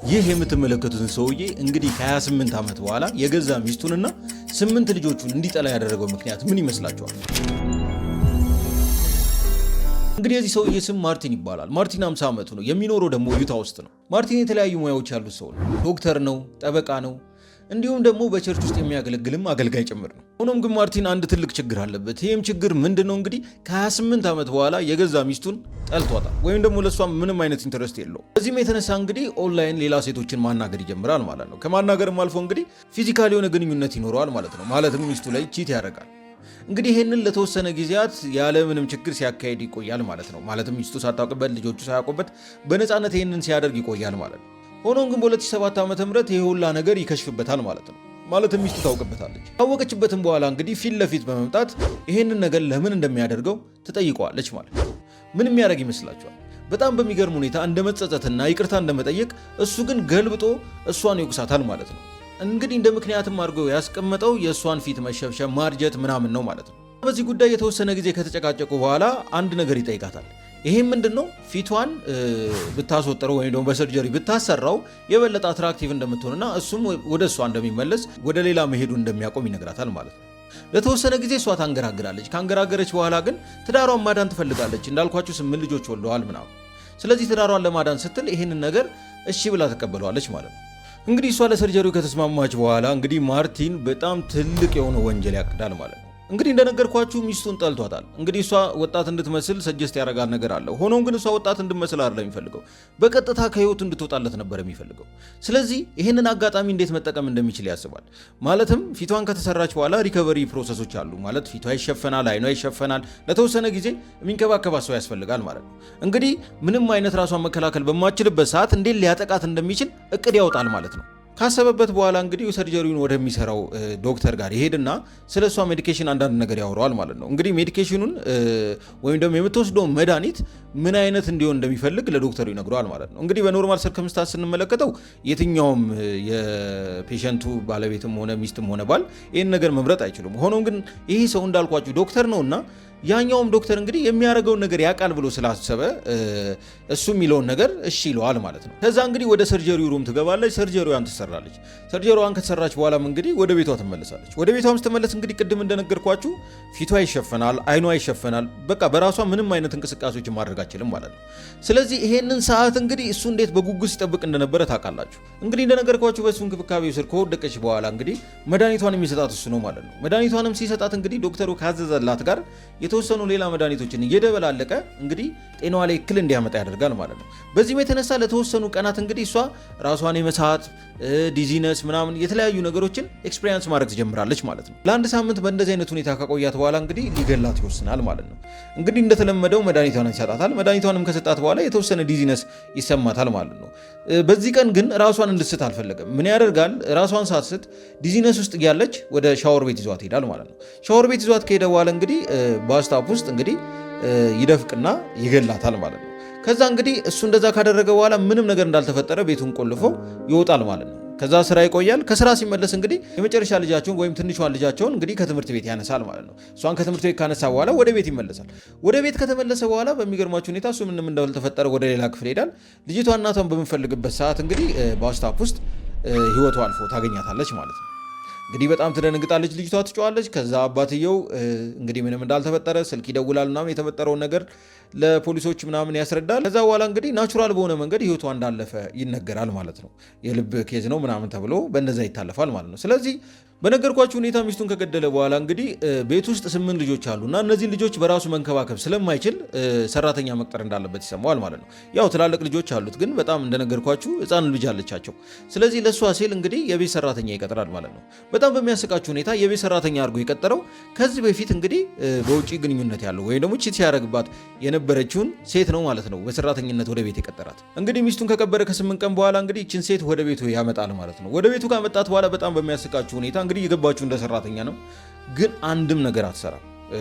ይህ የምትመለከቱትን ሰውዬ እንግዲህ ከ28 ዓመት በኋላ የገዛ ሚስቱንና ስምንት ልጆቹን እንዲጠላ ያደረገው ምክንያት ምን ይመስላችኋል? እንግዲህ የዚህ ሰውዬ ስም ማርቲን ይባላል። ማርቲን 50 ዓመቱ ነው። የሚኖረው ደግሞ ዩታ ውስጥ ነው። ማርቲን የተለያዩ ሙያዎች ያሉት ሰው ነው። ዶክተር ነው፣ ጠበቃ ነው፣ እንዲሁም ደግሞ በ church ውስጥ የሚያገለግልም አገልጋይ ጭምር ነው። ሆኖም ግን ማርቲን አንድ ትልቅ ችግር አለበት። ይህም ችግር ምንድን ነው? እንግዲህ ከ28 ዓመት በኋላ የገዛ ሚስቱን ጠልቷታል፣ ወይም ደግሞ ለእሷ ምንም አይነት interest የለውም። በዚህም የተነሳ እንግዲህ ኦንላይን ሌላ ሴቶችን ማናገር ይጀምራል ማለት ነው። ከማናገርም አልፎ እንግዲህ physical የሆነ ግንኙነት ይኖረዋል ማለት ነው። ማለትም ሚስቱ ላይ cheat ያደርጋል። እንግዲህ ይህንን ለተወሰነ ጊዜያት ያለምንም ችግር ሲያካሂድ ይቆያል ማለት ነው። ማለትም ሚስቱ ሳታውቅበት፣ ልጆቹ ሳያውቁበት በነፃነት ይህንን ሲያደርግ ይቆያል ማለት ነው። ሆኖም ግን በ2007 ዓ ም ይህ ሁላ ነገር ይከሽፍበታል ማለት ነው። ማለትም ሚስቱ ታውቅበታለች። ካወቀችበትም በኋላ እንግዲህ ፊት ለፊት በመምጣት ይህንን ነገር ለምን እንደሚያደርገው ትጠይቀዋለች ማለት ነው። ምን የሚያደርግ ይመስላችኋል? በጣም በሚገርም ሁኔታ እንደ መጸጸትና ይቅርታ እንደመጠየቅ እሱ ግን ገልብጦ እሷን ይወቅሳታል ማለት ነው። እንግዲህ እንደ ምክንያትም አድርጎ ያስቀመጠው የእሷን ፊት መሸብሸብ፣ ማርጀት ምናምን ነው ማለት ነው። በዚህ ጉዳይ የተወሰነ ጊዜ ከተጨቃጨቁ በኋላ አንድ ነገር ይጠይቃታል። ይሄም ምንድን ነው? ፊቷን ብታስወጥረው ወይም ደግሞ በ surgery ብታሰራው የበለጠ attractive እንደምትሆንና እሱም ወደ እሷ እንደሚመለስ፣ ወደ ሌላ መሄዱ እንደሚያቆም ይነግራታል ማለት ነው። ለተወሰነ ጊዜ እሷ ታንገራግራለች። ካንገራገረች በኋላ ግን ትዳሯን ማዳን ትፈልጋለች። እንዳልኳችሁ ስምንት ልጆች ወልደዋል ምናምን። ስለዚህ ትዳሯን ለማዳን ስትል ይህንን ነገር እሺ ብላ ትቀበለዋለች ማለት ነው። እንግዲህ እሷ ለ surgery ው ከተስማማች በኋላ እንግዲህ ማርቲን በጣም ትልቅ የሆነ ወንጀል ያቅዳል ማለት ነው። እንግዲህ እንደነገርኳችሁ ሚስቱን ጠልቷታል። እንግዲህ እሷ ወጣት እንድትመስል suggest ያደርጋል ነገር አለ። ሆኖም ግን እሷ ወጣት እንድትመስል አይደለም የሚፈልገው፣ በቀጥታ ከህይወቱ እንድትወጣለት ነበር የሚፈልገው። ስለዚህ ይህንን አጋጣሚ እንዴት መጠቀም እንደሚችል ያስባል። ማለትም ፊቷን ከተሰራች በኋላ recovery process ኦች አሉ። ማለት ፊቷ ይሸፈናል፣ አይኗ ይሸፈናል። ለተወሰነ ጊዜ የሚንከባከባት ሰው ያስፈልጋል ማለት ነው። እንግዲህ ምንም አይነት ራሷን መከላከል በማትችልበት ሰዓት እንዴት ሊያጠቃት እንደሚችል እቅድ ያወጣል ማለት ነው። ካሰበበት በኋላ እንግዲህ surgery ውን ወደሚሰራው ዶክተር ጋር ይሄድና ስለ እሷ medication አንዳንድ ነገር ያወራዋል ማለት ነው። እንግዲህ medication ኑን ወይም ደግሞ የምትወስደው መድኃኒት ምን አይነት እንዲሆን እንደሚፈልግ ለዶክተሩ ይነግረዋል ማለት ነው። እንግዲህ በ normal circumstance ስንመለከተው የትኛውም የ patient ኡ ባለቤትም ሆነ ሚስትም ሆነ ባል ይህን ነገር መምረጥ አይችሉም። ሆኖም ግን ይህ ሰው እንዳልኳችሁ ዶክተር ነውና ያኛውም ዶክተር እንግዲህ የሚያደርገውን ነገር ያውቃል ብሎ ስላሰበ እሱ የሚለውን ነገር እሺ ይለዋል ማለት ነው። ከዛ እንግዲህ ወደ surgery room ትገባለች። Surgery ዋን ትሰራለች። Surgery ዋን ከተሰራች በኋላም እንግዲህ ወደ ቤቷ ትመለሳለች። ወደ ቤቷም ስትመለስ እንግዲህ ቅድም እንደነገርኳችሁ ፊቷ ይሸፈናል፣ አይኗ ይሸፈናል። በቃ በራሷ ምንም አይነት እንቅስቃሴዎችን ማድረግ አትችልም ማለት ነው። ስለዚህ ይሄንን ሰዓት እንግዲህ እሱ እንዴት በጉጉት ሲጠብቅ እንደነበረ ታውቃላችሁ። እንግዲህ እንደነገርኳችሁ በእሱ እንክብካቤ ስር ከወደቀች በኋላ እንግዲህ መድኃኒቷን የሚሰጣት እሱ ነው ማለት ነው። መድኃኒቷንም ሲሰጣት እንግዲህ ዶክተሩ ካዘዘላት ጋር የተወሰኑ ሌላ መድኃኒቶችን እየደበላለቀ እንግዲህ ጤናዋ ላይ እክል እንዲያመጣ ያደርጋል ማለት ነው። በዚህም የተነሳ ለተወሰኑ ቀናት እንግዲህ እሷ ራሷን የመሳት፣ dizziness ምናምን የተለያዩ ነገሮችን experience ማድረግ ትጀምራለች ማለት ነው። ለአንድ ሳምንት በእንደዚህ አይነት ሁኔታ ካቆያት በኋላ እንግዲህ ሊገላት ይወስናል ማለት ነው። እንግዲህ እንደተለመደው መድኃኒቷን ይሰጣታል። መድኃኒቷንም ከሰጣት በኋላ የተወሰነ dizziness ይሰማታል ማለት ነው። በዚህ ቀን ግን ራሷን እንድትስት አልፈለገም። ምን ያደርጋል? ራሷን ሳትስት dizziness ውስጥ እያለች ወደ ሻወር ቤት ይዟት ይሄዳል ማለት ነው። ሻወር ቤት ይዟት ከሄደ በኋላ እንግዲህ bathtub ውስጥ እንግዲህ ይደፍቅና ይገላታል ማለት ነው። ከዛ እንግዲህ እሱ እንደዛ ካደረገ በኋላ ምንም ነገር እንዳልተፈጠረ ቤቱን ቆልፎ ይወጣል ማለት ነው። ከዛ ስራ ይቆያል። ከስራ ሲመለስ እንግዲህ የመጨረሻ ልጃቸውን ወይም ትንሿን ልጃቸውን እንግዲህ ከትምህርት ቤት ያነሳል ማለት ነው። እሷን ከትምህርት ቤት ካነሳ በኋላ ወደ ቤት ይመለሳል። ወደ ቤት ከተመለሰ በኋላ በሚገርማችሁ ሁኔታ እሱ ምንም እንዳልተፈጠረ ወደ ሌላ ክፍል ይሄዳል። ልጅቷ እናቷን በምትፈልግበት ሰዓት እንግዲህ bathtub ውስጥ ህይወቷ አልፎ ታገኛታለች ማለት ነው። እንግዲህ በጣም ትደነግጣለች፣ ልጅቷ ትጮዋለች። ከዛ አባትየው እንግዲህ ምንም እንዳልተፈጠረ ስልክ ይደውላል ምናምን፣ የተፈጠረውን ነገር ለፖሊሶች ምናምን ያስረዳል። ከዛ በኋላ እንግዲህ natural በሆነ መንገድ ህይወቷ እንዳለፈ ይነገራል ማለት ነው። የልብ case ነው ምናምን ተብሎ በእንደዛ ይታለፋል ማለት ነው። ስለዚህ በነገርኳችሁ ሁኔታ ሚስቱን ከገደለ በኋላ እንግዲህ ቤት ውስጥ ስምንት ልጆች አሉ እና እነዚህን ልጆች በራሱ መንከባከብ ስለማይችል ሰራተኛ መቅጠር እንዳለበት ይሰማዋል ማለት ነው። ያው ትላልቅ ልጆች አሉት፣ ግን በጣም እንደነገርኳችሁ ህፃን ልጅ አለቻቸው። ስለዚህ ለእሷ ሲል እንግዲህ የቤት ሰራተኛ ይቀጥራል ማለት ነው። በጣም በሚያስቃችሁ ሁኔታ የቤት ሰራተኛ አድርጎ የቀጠረው ከዚህ በፊት እንግዲህ በውጭ ግንኙነት ያለው ወይም ደግሞ cheat ሲያደርግባት የነበረችውን ሴት ነው ማለት ነው። በሰራተኝነት ወደ ቤት የቀጠራት። እንግዲህ ሚስቱን ከቀበረ ከ8 ቀን በኋላ እንግዲህ ይችን ሴት ወደ ቤቱ ያመጣል ማለት ነው። ወደ ቤቱ ካመጣት በኋላ በጣም በሚያስቃችሁ ሁኔታ እንግዲህ የገባችሁ እንደ ሰራተኛ ነው፣ ግን አንድም ነገር አትሰራም።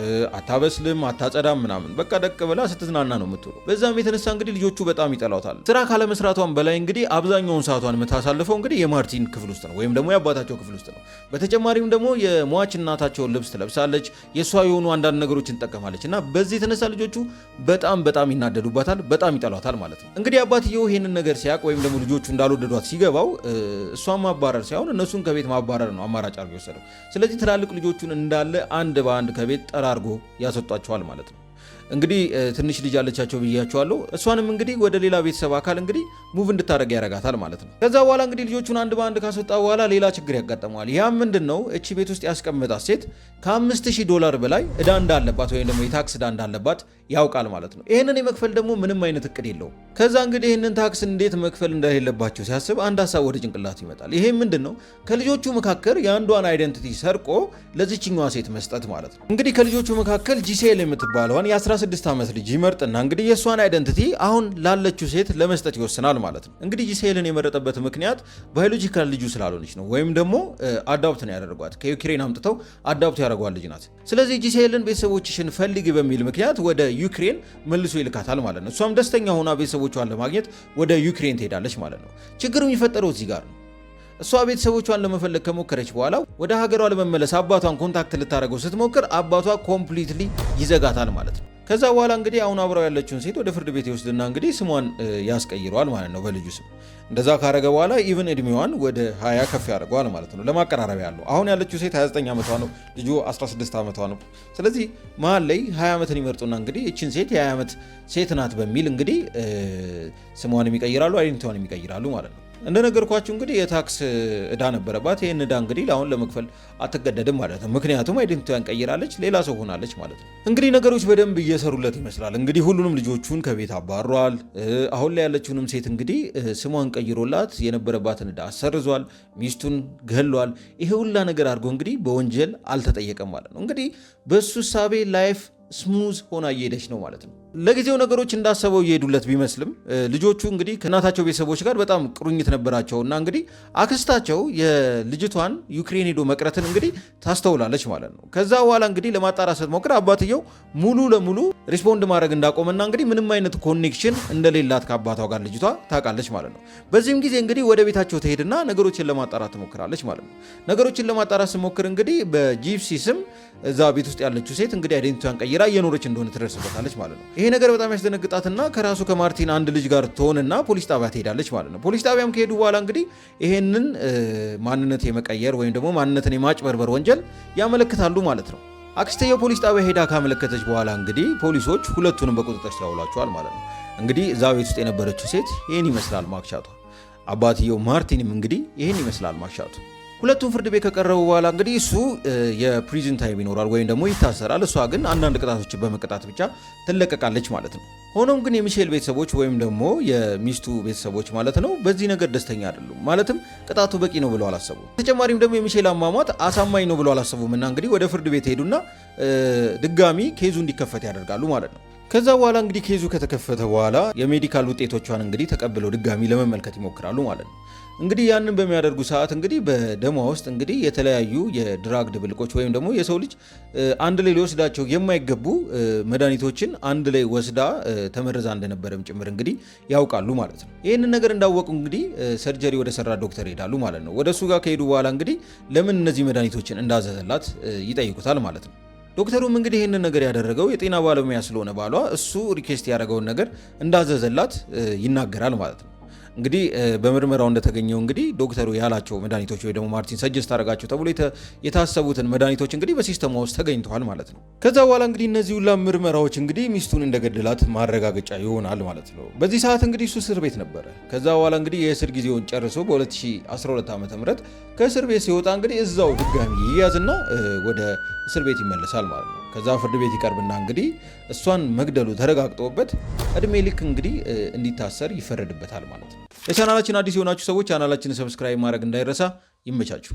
አታበስልም፣ አታጸዳም ምናምን በቃ ደቅ ብላ ስትዝናና ነው የምትውለው። በዛም የተነሳ እንግዲህ ልጆቹ በጣም ይጠሏታል። ስራ ካለመስራቷን በላይ እንግዲህ አብዛኛውን ሰዓቷን የምታሳልፈው እንግዲህ የማርቲን ክፍል ውስጥ ነው ወይም ደግሞ የአባታቸው ክፍል ውስጥ ነው። በተጨማሪም ደግሞ የሟች እናታቸውን ልብስ ትለብሳለች፣ የእሷ የሆኑ አንዳንድ ነገሮችን ትጠቀማለች እና በዚህ የተነሳ ልጆቹ በጣም በጣም ይናደዱባታል፣ በጣም ይጠሏታል ማለት ነው። እንግዲህ አባትየው ይሄንን ነገር ሲያውቅ ወይም ደግሞ ልጆቹ እንዳልወደዷት ሲገባው እሷን ማባረር ሳይሆን እነሱን ከቤት ማባረር ነው አማራጭ አድርጎ የወሰደው። ስለዚህ ትላልቅ ልጆቹን እንዳለ አንድ በአንድ ከቤት ጠራርጎ ያስወጧቸዋል ማለት ነው። እንግዲህ ትንሽ ልጅ አለቻቸው ብያቸዋለሁ። እሷንም እንግዲህ ወደ ሌላ ቤተሰብ አካል እንግዲህ move እንድታደርግ ያደርጋታል ማለት ነው። ከዛ በኋላ እንግዲህ ልጆቹን አንድ በአንድ ካስወጣ በኋላ ሌላ ችግር ያጋጠመዋል። ያም ምንድን ነው? እቺ ቤት ውስጥ ያስቀመጣት ሴት ከ5,000 ዶላር በላይ እዳ እንዳለባት ወይም ደግሞ የ tax እዳ እንዳለባት ያውቃል ማለት ነው። ይህንን የመክፈል ደግሞ ምንም አይነት እቅድ የለውም። ከዛ እንግዲህ ይህንን tax እንዴት መክፈል እንደሌለባቸው ሲያስብ አንድ ሀሳብ ወደ ጭንቅላቱ ይመጣል። ይሄ ምንድን ነው? ከልጆቹ መካከል የአንዷን identity ሰርቆ ለዚችኛዋ ሴት መስጠት ማለት ነው። እንግዲህ ከልጆቹ መካከል ጂሴል የምትባለዋን የ16 ዓመት ልጅ ይመርጥና እንግዲህ የእሷን identity አሁን ላለችው ሴት ለመስጠት ይወስናል ማለት ነው። እንግዲህ ጂሴልን የመረጠበት ምክንያት biological ልጁ ስላልሆነች ነው፣ ወይም ደግሞ adopt ነው ያደረጓት፣ ከዩክሬን አምጥተው adopt ያደረጓት ልጅ ናት። ስለዚህ ጂሴልን ቤተሰቦችሽን ፈልጊ በሚል ምክንያት ወደ ዩክሬን መልሶ ይልካታል ማለት ነው። እሷም ደስተኛ ሆና ቤተሰቦቿን ለማግኘት ወደ ዩክሬን ትሄዳለች ማለት ነው። ችግሩ የሚፈጠረው እዚህ ጋር ነው። እሷ ቤተሰቦቿን ለመፈለግ ከሞከረች በኋላ ወደ ሀገሯ ለመመለስ አባቷን contact ልታደርገው ስትሞክር አባቷ completely ይዘጋታል ማለት ነው። ከዛ በኋላ እንግዲህ አሁን አብራው ያለችውን ሴት ወደ ፍርድ ቤት ይወስድና እንግዲህ ስሟን ያስቀይረዋል ማለት ነው በልጁ ስም። እንደዛ ካረገ በኋላ even እድሜዋን ወደ 20 ከፍ ያደርገዋል ማለት ነው። ለማቀራረብ ያለው አሁን ያለችው ሴት 29 ዓመቷ ነው፣ ልጁ 16 ዓመቷ ነው። ስለዚህ መሀል ላይ 20 ዓመትን ይመርጡና እንግዲህ እችን ሴት የ20 ዓመት ሴት ናት በሚል እንግዲህ ስሟንም ይቀይራሉ፣ identity ዋንም ይቀይራሉ ማለት ነው። እንደነገርኳችሁ እንግዲህ የ tax እዳ ነበረባት። ይህን እዳ እንግዲህ አሁን ለመክፈል አትገደድም ማለት ነው። ምክንያቱም identity ዋን ቀይራለች፣ ሌላ ሰው ሆናለች ማለት ነው። እንግዲህ ነገሮች በደንብ እየሰሩለት ይመስላል። እንግዲህ ሁሉንም ልጆቹን ከቤት አባሯል። አሁን ላይ ያለችውንም ሴት እንግዲህ ስሟን ቀይሮላት የነበረባትን እዳ አሰርዟል፣ ሚስቱን ገሏል። ይሄ ሁላ ነገር አድርጎ እንግዲህ በወንጀል አልተጠየቀም ማለት ነው። እንግዲህ በሱ እሳቤ life smooth ሆና እየሄደች ነው ማለት ነው። ለጊዜው ነገሮች እንዳሰበው እየሄዱለት ቢመስልም ልጆቹ እንግዲህ ከእናታቸው ቤተሰቦች ጋር በጣም ቁርኝት ነበራቸው እና እንግዲህ አክስታቸው የልጅቷን ዩክሬን ሄዶ መቅረትን እንግዲህ ታስተውላለች ማለት ነው። ከዛ በኋላ እንግዲህ ለማጣራት ስትሞክር አባትየው ሙሉ ለሙሉ respond ማድረግ እንዳቆመና እንግዲህ ምንም አይነት connection እንደሌላት ከአባቷ ጋር ልጅቷ ታውቃለች ማለት ነው። በዚህም ጊዜ እንግዲህ ወደ ቤታቸው ትሄድና ነገሮችን ለማጣራት ትሞክራለች ማለት ነው። ነገሮችን ለማጣራት ስትሞክር እንግዲህ በጂፕሲ ስም እዛ ቤት ውስጥ ያለችው ሴት እንግዲህ identity ዋን ቀይራ እየኖረች እንደሆነ ትደርስበታለች ማለት ነው። ይሄ ነገር በጣም ያስደነግጣትና ከራሱ ከማርቲን አንድ ልጅ ጋር ትሆንና ፖሊስ ጣቢያ ትሄዳለች ማለት ነው። ፖሊስ ጣቢያም ከሄዱ በኋላ እንግዲህ ይሄንን ማንነት የመቀየር ወይም ደግሞ ማንነትን የማጭበርበር ወንጀል ያመለክታሉ ማለት ነው። አክስትየው ፖሊስ ጣቢያ ሄዳ ካመለከተች በኋላ እንግዲህ ፖሊሶች ሁለቱንም በቁጥጥር ስር ያውሏቸዋል ማለት ነው። እንግዲህ እዛ ቤት ውስጥ የነበረችው ሴት ይህን ይመስላል mugshot ዋ። አባትየው ማርቲንም እንግዲህ ይህን ይመስላል mugshot ኡ። ሁለቱም ፍርድ ቤት ከቀረቡ በኋላ እንግዲህ እሱ የ prison time ይኖራል ወይም ደግሞ ይታሰራል። እሷ ግን አንዳንድ ቅጣቶችን በመቀጣት ብቻ ትለቀቃለች ማለት ነው። ሆኖም ግን የሚሼል ቤተሰቦች ወይም ደግሞ የሚስቱ ቤተሰቦች ማለት ነው በዚህ ነገር ደስተኛ አይደሉም። ማለትም ቅጣቱ በቂ ነው ብለው አላሰቡም። ተጨማሪም ደግሞ የሚሼል አሟሟት አሳማኝ ነው ብለው አላሰቡም እና እንግዲህ ወደ ፍርድ ቤት ሄዱና ድጋሚ case ኡ እንዲከፈት ያደርጋሉ ማለት ነው። ከዛ በኋላ እንግዲህ case ኡ ከተከፈተ በኋላ የ medical ውጤቶቿን እንግዲህ ተቀብለው ድጋሚ ለመመልከት ይሞክራሉ ማለት ነው። እንግዲህ ያንን በሚያደርጉ ሰዓት እንግዲህ በደሟ ውስጥ እንግዲህ የተለያዩ የ drug ድብልቆች ወይም ደግሞ የሰው ልጅ አንድ ላይ ሊወስዳቸው የማይገቡ መድኃኒቶችን አንድ ላይ ወስዳ ተመርዛ እንደነበረም ጭምር እንግዲህ ያውቃሉ ማለት ነው። ይህንን ነገር እንዳወቁ እንግዲህ surgery ወደ ሰራ ዶክተር ይሄዳሉ ማለት ነው። ወደ እሱ ጋር ከሄዱ በኋላ እንግዲህ ለምን እነዚህ መድኃኒቶችን እንዳዘዘላት ይጠይቁታል ማለት ነው። ዶክተሩም እንግዲህ ይህንን ነገር ያደረገው የጤና ባለሙያ ስለሆነ ባሏ እሱ request ያደረገውን ነገር እንዳዘዘላት ይናገራል ማለት ነው። እንግዲህ በምርመራው እንደተገኘው እንግዲህ ዶክተሩ ያላቸው መድኃኒቶች ወይ ደግሞ ማርቲን suggest አደረጋቸው ተብሎ የታሰቡትን መድኃኒቶች እንግዲህ በ system ዋ ውስጥ ተገኝተዋል ማለት ነው። ከዛ በኋላ እንግዲህ እነዚህ ሁላ ምርመራዎች እንግዲህ ሚስቱን እንደገደላት ማረጋገጫ ይሆናል ማለት ነው። በዚህ ሰዓት እንግዲህ እሱ እስር ቤት ነበረ። ከዛ በኋላ እንግዲህ የእስር ጊዜውን ጨርሶ በ2012 ዓ ም ከእስር ቤት ሲወጣ እንግዲህ እዛው ድጋሚ ይያዝና ወደ እስር ቤት ይመለሳል ማለት ነው። ከዛ ፍርድ ቤት ይቀርብና እንግዲህ እሷን መግደሉ ተረጋግጦበት እድሜ ልክ እንግዲህ እንዲታሰር ይፈረድበታል ማለት ነው። ለቻናላችን አዲስ የሆናችሁ ሰዎች ቻናላችንን subscribe ማድረግ እንዳይረሳ። ይመቻችሁ።